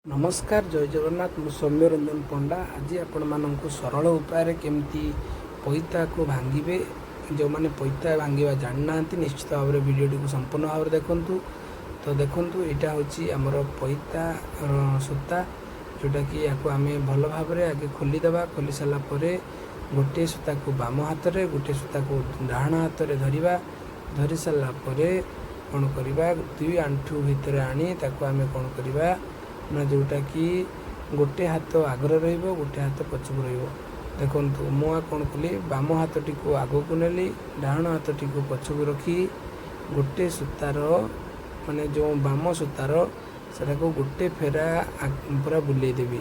ନମସ୍କାର, ଜୟ ଜଗନ୍ନାଥ। ମୁଁ ସୌମ୍ୟ ରଞ୍ଜନ ପଣ୍ଡା। ଆଜି ଆପଣମାନଙ୍କୁ ସରଳ ଉପାୟରେ କେମିତି ପଇତାକୁ ଭାଙ୍ଗିବେ, ଯେଉଁମାନେ ପଇତା ଭାଙ୍ଗିବା ଜାଣିନାହାନ୍ତି, ନିଶ୍ଚିତ ଭାବରେ ଭିଡ଼ିଓଟିକୁ ସମ୍ପୂର୍ଣ୍ଣ ଭାବରେ ଦେଖନ୍ତୁ। ତ ଦେଖନ୍ତୁ, ଏଇଟା ହେଉଛି ଆମର ପଇତା ସୂତା, ଯେଉଁଟାକି ୟାକୁ ଆମେ ଭଲ ଭାବରେ ଆଗେ ଖୋଲିଦେବା। ଖୋଲି ସାରିଲା ପରେ ଗୋଟିଏ ସୂତାକୁ ବାମ ହାତରେ, ଗୋଟିଏ ସୂତାକୁ ଡାହାଣ ହାତରେ ଧରିବା। ଧରି ସାରିଲା ପରେ କ'ଣ କରିବା? ଦୁଇ ଆଣ୍ଠୁ ଭିତରେ ଆଣି ତାକୁ ଆମେ କ'ଣ କରିବା ନା, ଯେଉଁଟାକି ଗୋଟେ ହାତ ଆଗରେ ରହିବ, ଗୋଟେ ହାତ ପଛକୁ ରହିବ। ଦେଖନ୍ତୁ, ମୁଁ ଆଉ କ'ଣ କଲି? ବାମ ହାତଟିକୁ ଆଗକୁ ନେଲି, ଡାହାଣ ହାତଟିକୁ ପଛକୁ ରଖି ଗୋଟେ ସୂତାର, ମାନେ ଯେଉଁ ବାମ ସୂତାର, ସେଟାକୁ ଗୋଟେ ଫେରା ପୁରା ବୁଲେଇ ଦେବି।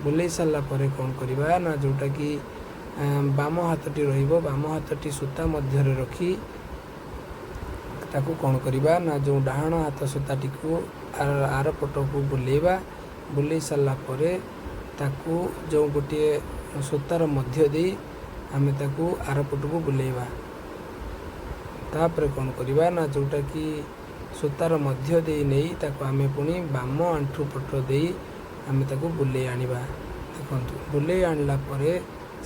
ବୁଲେଇ ସାରିଲା ପରେ କ'ଣ କରିବା ନା, ଯେଉଁଟାକି ବାମ ହାତଟି ରହିବ, ବାମ ହାତଟି ସୂତା ମଧ୍ୟରେ ରଖି ତାକୁ କ'ଣ କରିବା ନା, ଯେଉଁ ଡାହାଣ ହାତ ସୂତାଟିକୁ ଆର ପଟକୁ ବୁଲେଇବା। ବୁଲେଇ ସାରିଲା ପରେ ତାକୁ ଯେଉଁ ଗୋଟିଏ ସୂତାର ମଧ୍ୟ ଦେଇ ଆମେ ତାକୁ ଆର ପଟକୁ ବୁଲେଇବା। ତାପରେ କ'ଣ କରିବା ନା, ଯେଉଁଟାକି ସୂତାର ମଧ୍ୟ ଦେଇ ନେଇ ତାକୁ ଆମେ ପୁଣି ବାମ ଆଣ୍ଠୁ ପଟ ଦେଇ ଆମେ ତାକୁ ବୁଲେଇ ଆଣିବା। ଦେଖନ୍ତୁ, ବୁଲେଇ ଆଣିଲା ପରେ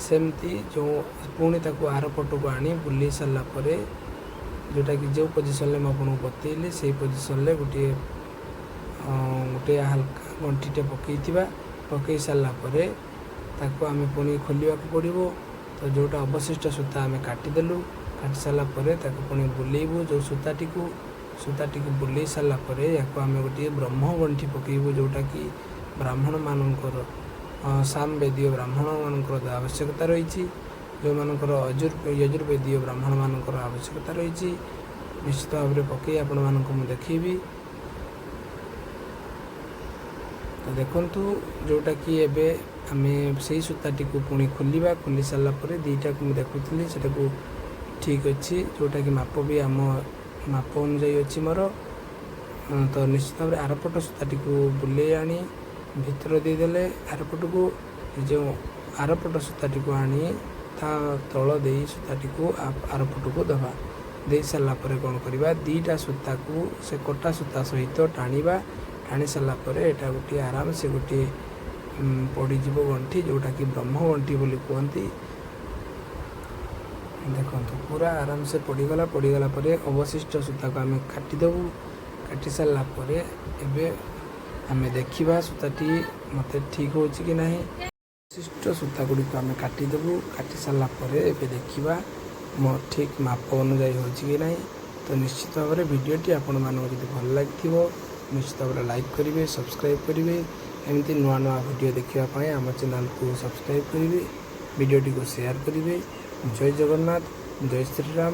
ସେମିତି ଯେଉଁ ପୁଣି ତାକୁ ଆର ପଟକୁ ଆଣି ବୁଲେଇ ସାରିଲା ପରେ, ଯେଉଁଟାକି ଯେଉଁ ପୋଜିସନ୍ରେ ମୁଁ ଆପଣଙ୍କୁ ବତେଇଲି, ସେଇ ପୋଜିସନ୍ରେ ଗୋଟିଏ ହାଲକା ଗଣ୍ଠିଟେ ପକାଇଥିବା। ପକାଇ ସାରିଲା ପରେ ତାକୁ ଆମେ ପୁଣି ଖୋଲିବାକୁ ପଡ଼ିବ। ତ ଯେଉଁଟା ଅବଶିଷ୍ଟ ସୂତା ଆମେ କାଟିଦେଲୁ। କାଟି ସାରିଲା ପରେ ତାକୁ ପୁଣି ବୁଲେଇବୁ ଯେଉଁ ସୂତାଟିକୁ ବୁଲେଇ ସାରିଲା ପରେ ୟାକୁ ଆମେ ଗୋଟିଏ ବ୍ରହ୍ମ ଗଣ୍ଠି ପକାଇବୁ, ଯେଉଁଟାକି ବ୍ରାହ୍ମଣମାନଙ୍କର, ସାମବେଦୀୟ ବ୍ରାହ୍ମଣମାନଙ୍କର ଆବଶ୍ୟକତା ରହିଛି, ଯେଉଁମାନଙ୍କର ୟଜୁର୍ବେଦୀୟ ବ୍ରାହ୍ମଣମାନଙ୍କର ଆବଶ୍ୟକତା ରହିଛି। ନିଶ୍ଚିତ ଭାବରେ ପକାଇ ଆପଣମାନଙ୍କୁ ମୁଁ ଦେଖେଇବି। ତ ଦେଖନ୍ତୁ, ଯେଉଁଟାକି ଏବେ ଆମେ ସେଇ ସୂତାଟିକୁ ପୁଣି ଖୋଲିବା। ଖୋଲି ସାରିଲା ପରେ ଦୁଇଟାକୁ ମୁଁ ଦେଖୁଥିଲି, ସେଟାକୁ ଠିକ୍ ଅଛି, ଯେଉଁଟାକି ମାପ ବି ଆମ ମାପ ଅନୁଯାୟୀ ଅଛି ମୋର। ତ ନିଶ୍ଚିତ ଭାବରେ ଆରପଟ ସୂତାଟିକୁ ବୁଲେଇ ଆଣି ଭିତର ଦେଇଦେଲେ ଆରପଟକୁ, ଯେଉଁ ଆରପଟ ସୂତାଟିକୁ ଆଣି ତା ତଳ ଦେଇ ସୂତାଟିକୁ ଆରପଟକୁ ଦେବା। ଦେଇ ସାରିଲା ପରେ କ'ଣ କରିବା? ଦୁଇଟା ସୂତାକୁ ସେ କଟା ସୂତା ସହିତ ଟାଣିବା। ଟାଣି ସାରିଲା ପରେ ଏଇଟା ଗୋଟିଏ ଆରାମସେ ଗୋଟିଏ ପଡ଼ିଯିବ ଗଣ୍ଠି, ଯେଉଁଟାକି ବ୍ରହ୍ମ ଗଣ୍ଠି ବୋଲି କୁହନ୍ତି। ଦେଖନ୍ତୁ, ପୁରା ଆରାମସେ ପଡ଼ିଗଲା। ପଡ଼ିଗଲା ପରେ ଅବଶିଷ୍ଟ ସୂତାକୁ ଆମେ କାଟିଦେବୁ। କାଟି ସାରିଲା ପରେ ଏବେ ଆମେ ଦେଖିବା ସୂତାଟି ମୋତେ ଠିକ୍ ହେଉଛି କି ନାହିଁ। ଅବଶିଷ୍ଟ ସୂତା ଗୁଡ଼ିକୁ ଆମେ କାଟିଦେବୁ। କାଟି ସାରିଲା ପରେ ଏବେ ଦେଖିବା ମୋ ଠିକ୍ ମାପ ଅନୁଯାୟୀ ହେଉଛି କି ନାହିଁ। ତ ନିଶ୍ଚିତ ଭାବରେ ଭିଡ଼ିଓଟି ଆପଣମାନଙ୍କୁ ଯଦି ଭଲ ଲାଗିଥିବ, ନିଶ୍ଚିତ ଭାବରେ ଲାଇକ୍ କରିବେ, ସବସ୍କ୍ରାଇବ୍ କରିବେ। ଏମିତି ନୂଆ ନୂଆ ଭିଡ଼ିଓ ଦେଖିବା ପାଇଁ ଆମ ଚ୍ୟାନେଲକୁ ସବସ୍କ୍ରାଇବ୍ କରିବେ, ଭିଡ଼ିଓଟିକୁ ସେୟାର କରିବେ। ଜୟ ଜଗନ୍ନାଥ, ଜୟ ଶ୍ରୀରାମ।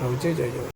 ରହୁଛି, ଜୟ ଜଗନ୍ନାଥ।